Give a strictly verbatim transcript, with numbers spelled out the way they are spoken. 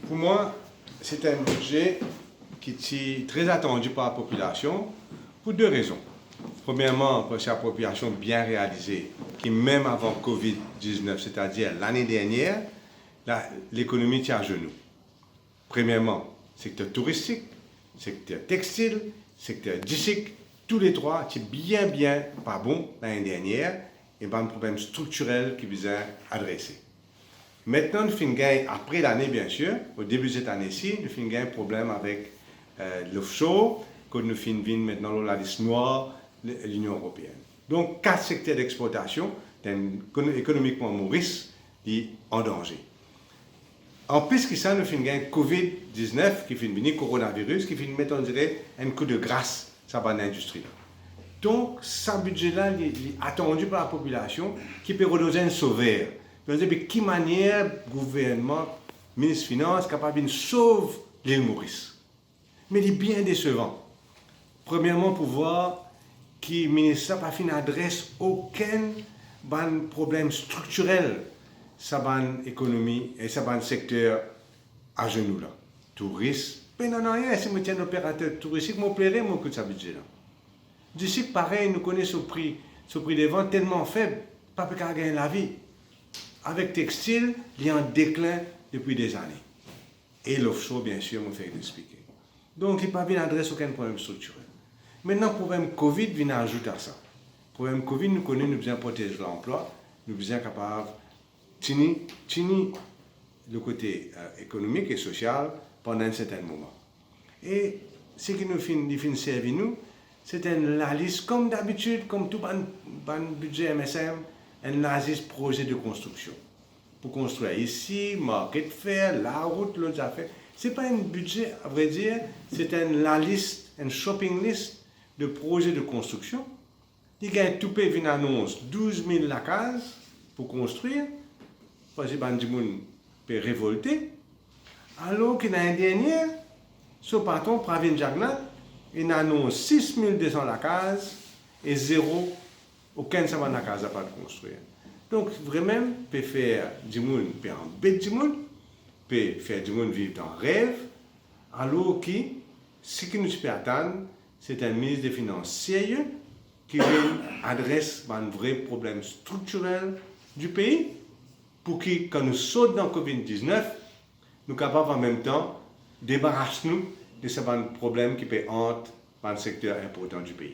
Pou mwa, se enn bidze ki ti tre atandi par popilasion pou de rezon. Premierman, parski sa popilasion bien realize ki mem avan covid diznef, setadir lane dernier, la, lekonomi ti azenou. Premierman, sekter touristik, sekter textil, sekter disik, tou le trwa ti bien, bien pa bon lane dernier, e bann problem striktirel ki bizin adrese. Aster nou finn gagn, apre lane, biensir, o debi set lane si, nou finn gagn problem avek, eh, l'offshore, kot nou finn vinn aster lor lalis nwar Linion Eropeenn. Donk, kat sekter dexportasion, dan ekono-, ekonomikman Moris, li an danze. Anplis ki sa, nou finn gagn covid diznef ki finn vini, koronaviris, ki finn met, on dirait, enn kou de gras sa bann indistri la. Donk, sa bidze la, li, li atandi par lapopilasion ki pe redone enn sover. Donk, depi ki manier gouvernman, minis finans kapav vinn sov Lil Moris. Me li bien desevan. Premierman, pou vwar ki minis la pa finn adres okenn bann problem striktirel sa bann ekonomi e sa bann sekter azenou la. Touris, pena nanye. Si mo ti enn operater touristik, mo plere, mo ekout sa bidze la. Disik parey, nou kone so pri, so pri de vant telman feb, pa pe kapav gagn lavi. Avek textil, li an deklin depi de zane. E l'offshore, biensir, mo fek explike. Donk, li pa vinn adres okenn problem striktirel. Aster, problem covid vinn azout a sa. Problem covid, nou kone, nou bizin protez lanplwa, nou bizin kapav tini, tini lekote, eh, ekonomik e sosial pandan enn sertenn moman. E seki nou finn, li finn servi nou, se enn lalis, kom dabitid, kom tou bann, bann bidze M S M, enn lalis proze de konstriksion. Pou konstrir isi, market fer, larout, lot zafer. Se pa enn bidze, avredir, se enn lalis, enn shopping list de proze de konstriksion. Li gagn toupe vinn anons douz mil lakaz pou konstrir, parski bann dimoun pe revolte. Alor ki lane dernier, so patron Pravind Jugnauth inn anons sis mil de san lakaz e zero, okenn sa bann lakaz la pa konstrir. Donk, vremem, pe fer dimoun, pe anbet dimoun, pe fer dimoun viv dan rev, alor ki, seki nou ti pe atann, se enn minis de finans serye ki vinn adres bann vre problem striktirel di pei, pou ki, kan nou sort dan covid diznef, nou kapav anmemtan debaras nou de sa bann problem ki pe ant bann sekter inportan di pei.